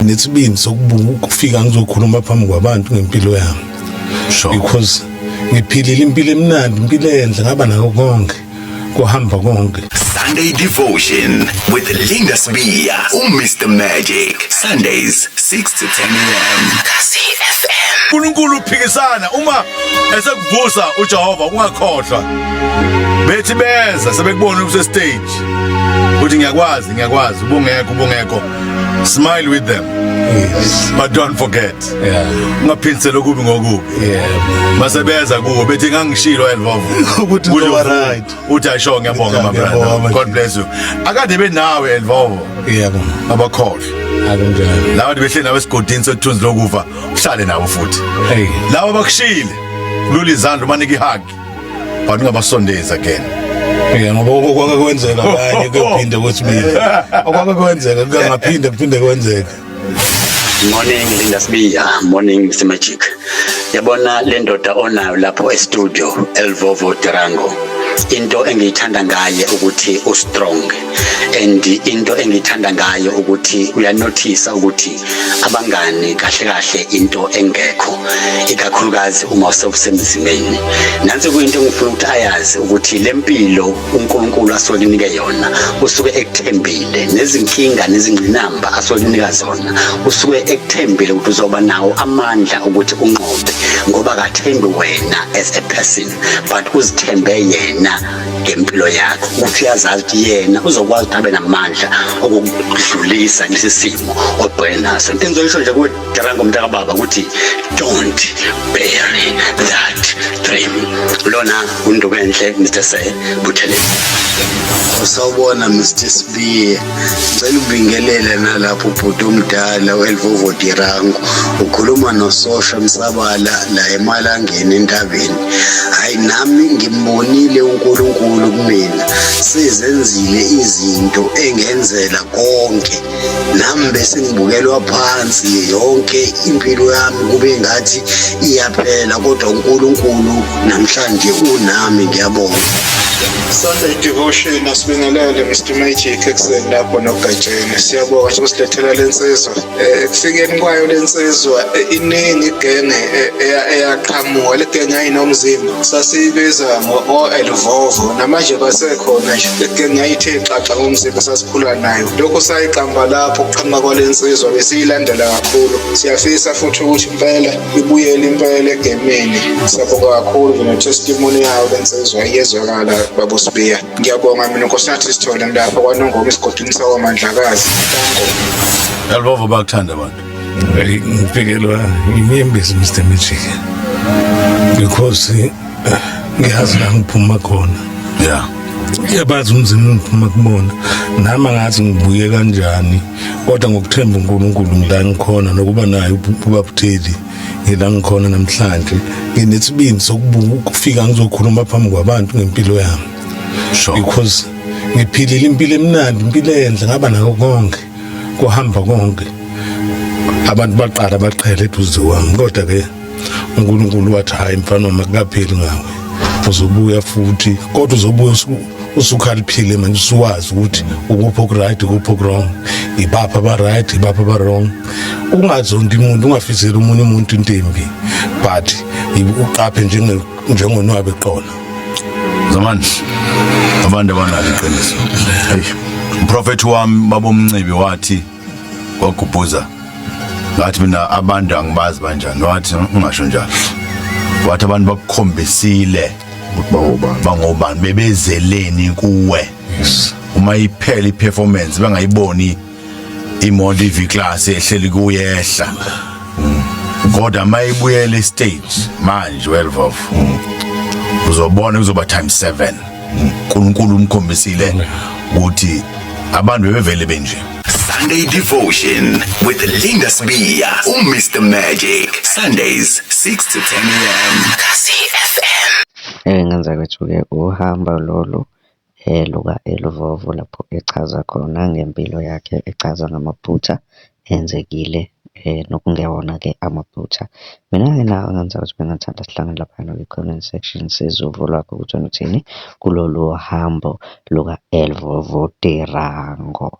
Nesibindi sokufika ngizokhuluma phambi kwabantu ngempilo yami. Because ngiphilile impilo emnandi, impilo enhle, ngaba nako konke. Kuhamba konke. Sunday Devotion with Linda Sibiya, uMr Magic. Sundays 6 to 10 a.m. Kasi FM. uNkulunkulu uphikisana uma esekuvusa uJehova, ungakhohlwa bethi beza sebekubona use stage, uthi, "Ngiyakwazi, ngiyakwazi, ubungekho, ubungekho." Smile with them, but don't forget. Ungaphindisela okubi ngokubi. Masebeza kuwo bethi, "Ngangishilo, Elvovo." Ukuthi uzoba right. Uthi, "Ayisho, ngiyabonga, my Ngiyabonga, brother. my God bless you." Akade benawe, Elvovo. Abakhohlwa. Akunjalo. Laba behleli nawe esigodini sethunzi lokufa, uhlale nabo futhi. Hey. Laba bakushile, lula izandla, ubanike ihug, but ungabasondezi again. Yeah, ngoba okwake kwenzeka kanye kuyophinde kwesibili. Okwake kwenzeka kungaphinde kuphinde kwenzeke. Morning, Linda Sibiya, morning, Mr Magic. Yabona le ndoda onayo lapho e-studio, Elvovo Durango. Into engiyithanda ngaye ukuthi u-strong, and into engiyithanda ngayo ukuthi uyanothisa ukuthi abangani kahle kahle into engekho, ikakhulukazi uma usewusemzimeni. Nansi kuyinto engifuna ukuthi ayazi, ukuthi lempilo uNkulunkulu asuke kunike yona, usuke ekuthembile, nezinkinga nezingqinamba asuke kunika zona, usuke ekuthembile ukuthi uzoba nawo amandla ukuthi unqobe, ngoba akathembi wena as a person, but uzithembe yena ngempilo yakho, ukuthi uyazazi ukuthi yena uzokwazi ukuthi abe namandla okukudlulisa lesi simo obhekene naso. Into engizoyisho nje kuwe, Durango mntakababa, ukuthi don't bury that dream. Lona unduku enhle, Mr Se Buthelezi. Sawubona, Mr Sibiye. Ngicela ukubingelela nalapho ubhuti omdala uElvovo Dirango. Ukhuluma noSosha Msabala la emalangeni entabeni. Hayi, nami ngimbonile uNkulunkulu kumina. Sezenzile izinto engenzela konke. Nami bese ngibukelwa phansi yonke impilo yami, kube ngathi iyaphela, kodwa uNkulunkulu namhlanje unami, ngiyabonga. Sunday Devotion, asibingelele, Mr Magic, ekuseni lapho noGatsheni. Siyabonga nje usilethela lensizwa. Ekufikeni kwayo lensizwa, iningi igenge eyaqhamuka. Le genge ayinomzimba. Sasiyibiza ngo-Elvovo. Namanje basekhona nje. Le genge yayithe xaxa ngomzimba, sasikhula nayo. Lokho sayiqamba lapho ukuqhamuka kwalensizwa, besiyilandela kakhulu. Siyafisa futhi ukuthi impela ibuyele impela egemini. Siyabonga kakhulu nje ne-testimony yayo lensizwa, iyezwakala, babuSibiya. Ngiyabonga mina, Nkosinathi Sithole, ngilapha kwaNongoma esigodini sakwaMandlakazi. Danko. Elvovo, bakuthanda abantu. Hey, ngifikelwa inyembezi, Mr Magic. Because ngiyazi la ngiphuma khona. Ngiyabazi umzimba ngiphuma kubona. Nami angazi ngibuye kanjani. Kodwa ngokuthemba uNkulunkulu ngila ngikhona, nokuba naye uBabutheli ngila ngikhona namhlanje. Nginesibindi sokufika ngizokhuluma phambi kwabantu ngempilo yami. Because ngiphilile impilo emnandi, impilo enhle, ngaba nako konke. Kuhamba konke. Abantu baqala baqhela eduze kwami, kodwa ke uNkulunkulu wathi, "Hayi mfana wami, akukapheli ngawe, uzobuya futhi, kodwa uzobuya usukhaliphile manje, usuwazi ukuthi ukuphi oku-right, ukuphi oku-wrong, ibaphi aba-right, ibaphi aba-wrong. Ungazondi umuntu, ungafiseli omunye umuntu into embi, but uqaphe njengonwabe eqolo." Zamani, abantu abanalo iqiniso. Hey, umprofeti wami babomncibi wathi kwagubhuza, ngathi mina abantu angibazi banjani, wathi ungasho njalo, wathi abantu bakukhombisile ukuthi bangobani. Bangobani, bebezeleni kuwe. Uma iphela iperformance, bangayiboni imoto iV class ehleli kuyehla, kodwa mayibuyele stage manje, 12 of uzobona kuzoba times 7. uNkulunkulu umkhombisile ukuthi abantu bebevele benje. Sunday Devotion with Linda Sibiya, uMr Magic. Sundays 6 to 10 a.m. Kasi FM. Engenza kwethu-ke uhambo lolu luka-Elvovo lapho echaza khona ngempilo yakhe, echaza ngamaphutha enzekile nokungewona-ke amaphutha. Mina-ke nawe ngenza ukuthi bengingathanda sihlangane laphayana kwi-comment section, sizwe uvo lwakho ukuthi wena uthini kulolu hambo luka-Elvovo Durango.